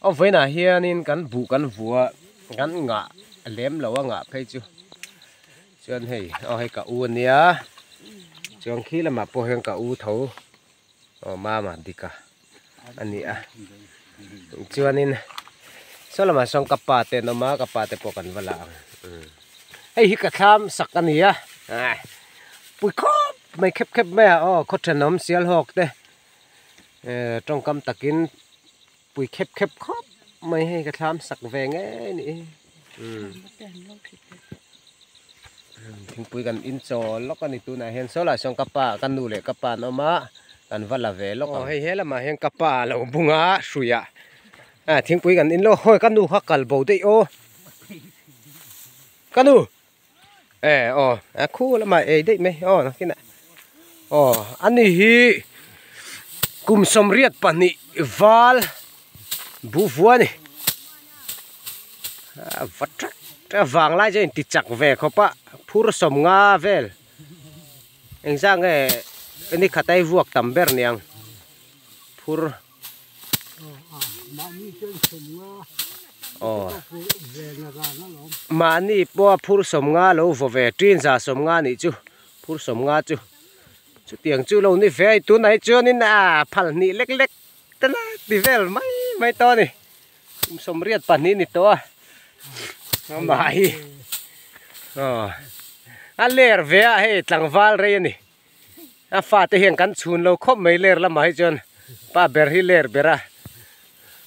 Aw vawiinah hianin kan buh kan vua kan ngah lem lo a ngah phei chu chuan hei aw hei ka u ania chuan khi lamah pawh hian ka u tho aw mama dika a ni a chuanin saw lamah sawn ka pa te an awm a ka pa te pawh kan va la ang hei hi ka thlam sak a ni a pui khawp mai khep khep mai a aw khaw thenawm sial hawk te. Tawngkam takin pui khep khep khawp mai hei ka thlam sak ve ngei ni thingpui kan in chawl lawk a ni tunah hian saw lai sawn ka pa ka nu leh ka pa an awm a kan va la ve lawk ang hei he lamah hian ka pa a lo bung a hruiah thingpui kan in lawk hawi ka nu kha kal bo daih aw ka nu. E aw a khu lamah ei daih mai aw nakinah aw ani hi kum sawmriat pahnih val buh vua a ni a va trat a vang lai chuan inti chak ve khawp a phur sawm nga vel engzah nge ni khat a i vuak tam ber niang phur. Aw mahni pawha phur sawmnga lo vaw ve ṭin za sawmnga nih chu phur sawmnga chu chutiang chu lo ni ve a tunah hi chuanin a phal hnih lek lek te la ti vel mai mai tawh a ni kum sawmriat pahnih ni tawh a amah hi aw a ler ve a hei tlangval rei a ni. A fate hian kan chhun lo khawp mai ler lamah hi chuan pa ber hi ler ber a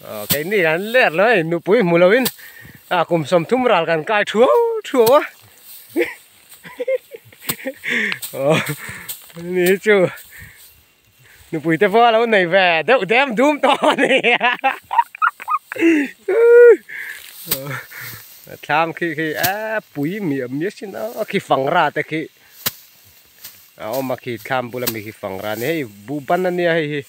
aw keini kan ler lo hei nupui hmu loin a kum sawmthum ral kan kai thuau thuau a aw ni hi chu nupui te pawh a lo nei ve deuh dem dum tawh a ni thlam khi khi a pui miah miah sin a khi fangra te khi. A awm a khi thlam bula mi khi fang ran a ni hei buh ban a nia hei hi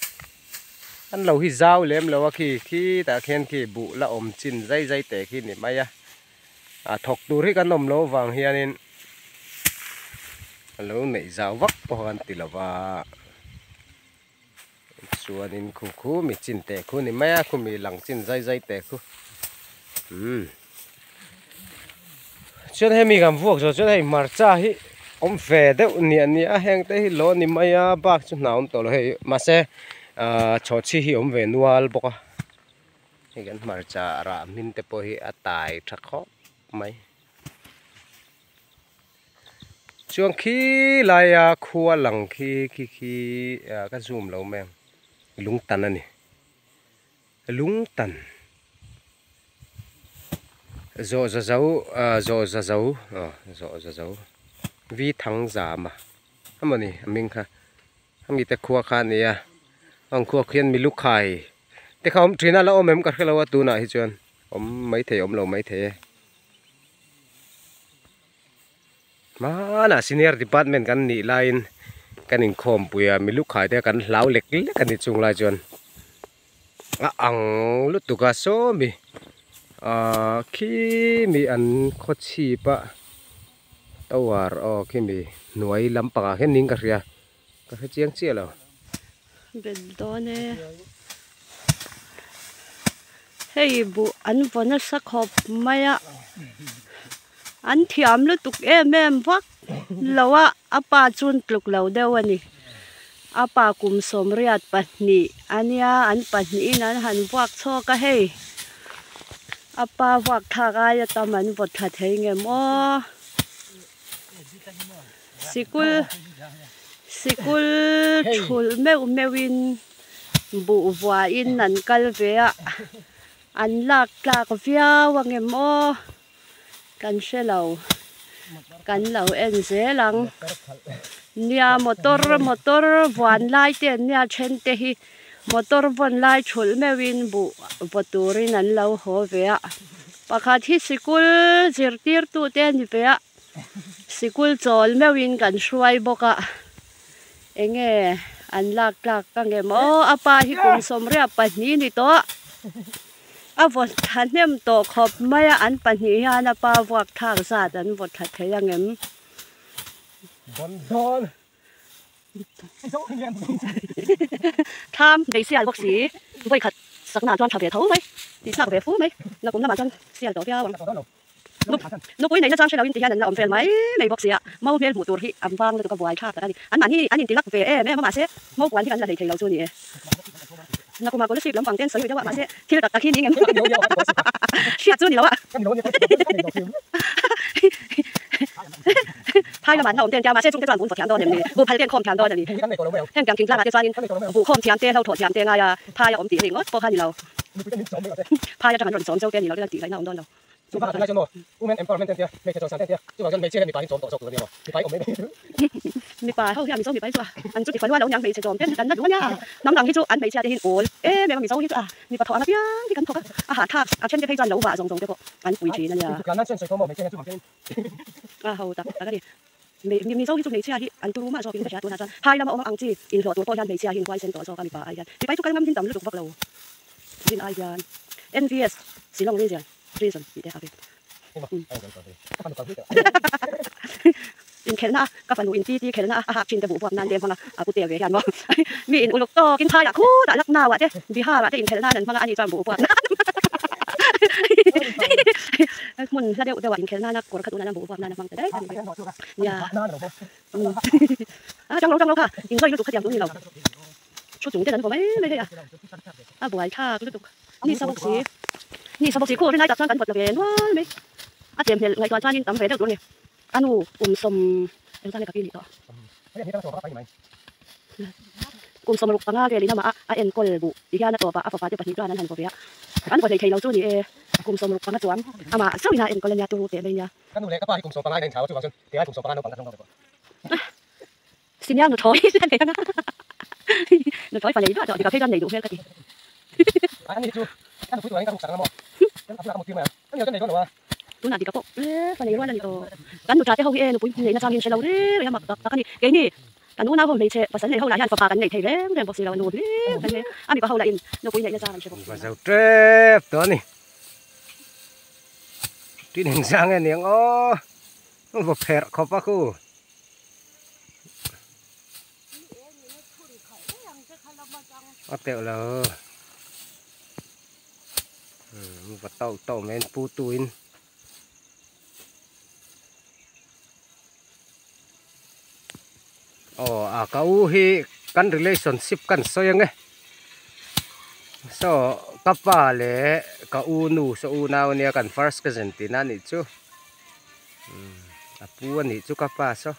an lo hi zau lem lo a khi khitah khian khi buh la awm chin zai zai teh khi ni mai a a thawk tur hi kan awm loh avang hianin a lo neih zau vak pawh an ti lo va chuanin khu khu mi chin teh khu ni mai a khu mi lang chin zai zai teh khu umm chuan hemi kan vuak zawh chuan hei hmarcha hi awm ve deuh niah niah a heng te hi lo a ni mai a bak chu hna awm tawh lo hei mahse ahh chhawhchhi hi awm ve nual bawk a hei kan hmarcha rah hmin te pawh hi a tai tha khawp mai. Chuan khi laia khua lang khi khi khi ka zoom lo mai ang lungtan a ni lungtan zawh za zo zawh za zo aw zawh za zo vi thang zam a amawni a hming kha a mite khua kha a ni a ang khua khian milukhai te kha awm thin a la awm em ka hrelo a tunah hi chuan awm maithei awm lo maithei e. Hmanah senior department kan nih laiin kan inkhawmpui a milukhai te kan hlau lek lek a ni chung lai chuan a ang lutuk a sawmi ahh khimi an khaw chhip a tower aw khimi hnuai lampangah khian niin ka hria ka hre chiang chiah lo. Bet dawn e hei buh an vaw nasa khawp mai a an thiam lutuk em em vak lo a a pa chuan tluk lo deuh a ni a pa kum sawmriat pahnih a nia an pahnihin an han vuak chhuak a hei a pa vuak thlak aia tam an vaw thla thei ngem aw. Sikul sikul thulh meuh meuhin buh vuahin an kal ve a an lak tlak viau ang em aw kan hre lo kan lo en zel ang nia motor motor vuan lai te an nia then te hi motor vawn lai thulh meuhin buh vaw turin an lo haw ve a pakhat hi sikul zirtirtu te a ni ve a. Sikul chawl meuhin kan hruai bawk a, enge an lak tlak ka ngem aw a pa hi kum sawmriat pahnih ni tawh a vaw thla hnem tawh khawp mai a an pahnih hian a pa vuak thlak zat an vaw thla thei ang em. Thlam bei sial bawk si vawikhat Sakna chuan tha ve tho mai, tih thlak ve fu mai. Nakum lamah chuan sial tawh viau ang. Nupui neihna chang hre loin ti hian an la awm vel mai mai bawk sia. Mau hmel hmuh tur hi an vang lutuk a buai thlak tak a ni. Anmahni an inti lak ve em em a mahse mau puan hi kan la hlei thei lo chu ni e. Nakumah scholarship lampang ten sawi deuh a mahse thil tak tak hi ni ngem hriat chu ni lo a. Phai lamah an la awm ten tia mahse chungte chuan bun vaw thiam dawn em ni? Buh phal ten khawm thiam dawn a ni. Heng piang thingtlangah te chuanin buh khawm thiam te, hlo thawh thiam te ngai a phai a awm tih ringawt pawh kha ni lo. Phai atang an rawn chawm zeuh te a ni lo te tih ngaihna a awm dawn lo. Chuvang tunlai chuan maw women empowerment te an tia, hmeichhe chawisan te an tia, chuvang chuan hmeichhia hian mipa hi chawm tawh zawk tur a nia maw, mipa hi awm mai mai. Mipa ho hian Mizo mipa hi chu a an chu ti fanua lo niang hmeichhe chawm ten kan la duh a nia, hnam dang hi chu an hmeichhia te hi awl em em a Mizo hi chu a mipa thawh ang apiang hi kan thawk a, a hahthlak a then te phei chuan lo vah zawng zawng te pawh an pui thin a nia. A ho tak tak a ni. Mizo hi chu hmeichhia hi an turu mah zawkin ka hria tunah chuan phai lama awm ang chi inhlawh tur pawh hian hmeichhia hi inhuaisen tawh zawk a mipa ai hian mipa hi chu kal ngam hin tam lutuk vak lo rin ai hian NVS Shillong Region Prison tih te a ve inkhelhna a ka fanu in titi khelhna a a hak thin te buh buak nan te hmang a a pute ve hian maw mi in uluk tawkin phaiah khutah Lucknow ah te Bihar ah te inkhelhna an hmang a ani chuan buh buak nan hmun hla deuh deuh ah inkhelh nana kawr kha tunah hian buh buak nan a hmang ta daih a ni nia a chang lo chang lo kha inzawih lutuk khatiang tur a ni lo thu chung ten an vaw mai mai hei a a buai thlak lutuk ni sa bawk si ni sa bawk si khaw rinai tak chuan kan vawt lo ve nual mai a chem hmel ngaihtuah chuanin tam ve deuh tur a ni a nu kum sawm engzah nge ka pi nih tawh kum sawm ruk panga velin amah a enkawl buh ti hian a tawpah a fapa te pahnih chuan an han vaw ve a an vaw hlei thei lo chu ni e kum sawm ruk panga chuang amah chauhin a enkawl ania turu teh mai nia. Ka nu leh ka pa hi kum sawm panga in a inchhau a chuvang chuan tirah kum sawm panga naupang ka tlawng deuh vek. Senior nuthlawi a nei ang a, nuthlawi fa nei duah duah dik a phei chuan nei duh hmel ka ti. Ai ani hi chu ka nupui tur angin ka ruk sak ang a maw? Ka bulah ka mut tir mai ang. Ka ni lo chuan nei dawn lo a. Tunah dik a pawh fa nei rual a ni tawh. Kan nuṭa te ho hi e nupui neihna chang hi an hre lo reng reng a mak tak tak a ni. Keini kan unau ho hmeichhe pasal nei ho lah hian fapa kan nei thei reng reng bawk si lo a nu hlim kan nei a mipa ho lahin nupui neihna chang an hre bawk si lo. Va zo tep tawh a ni. Tin engzang nge niang aw va pherh khawp a khu. A teuh lo va tauh tauh mai an pu tu in aw a ka u hi kan relationship kan sawi ang e saw ka pa leh ka u nu saw unau ania kan first cousin tihna a nih chu a pu a nih chu ka pa saw.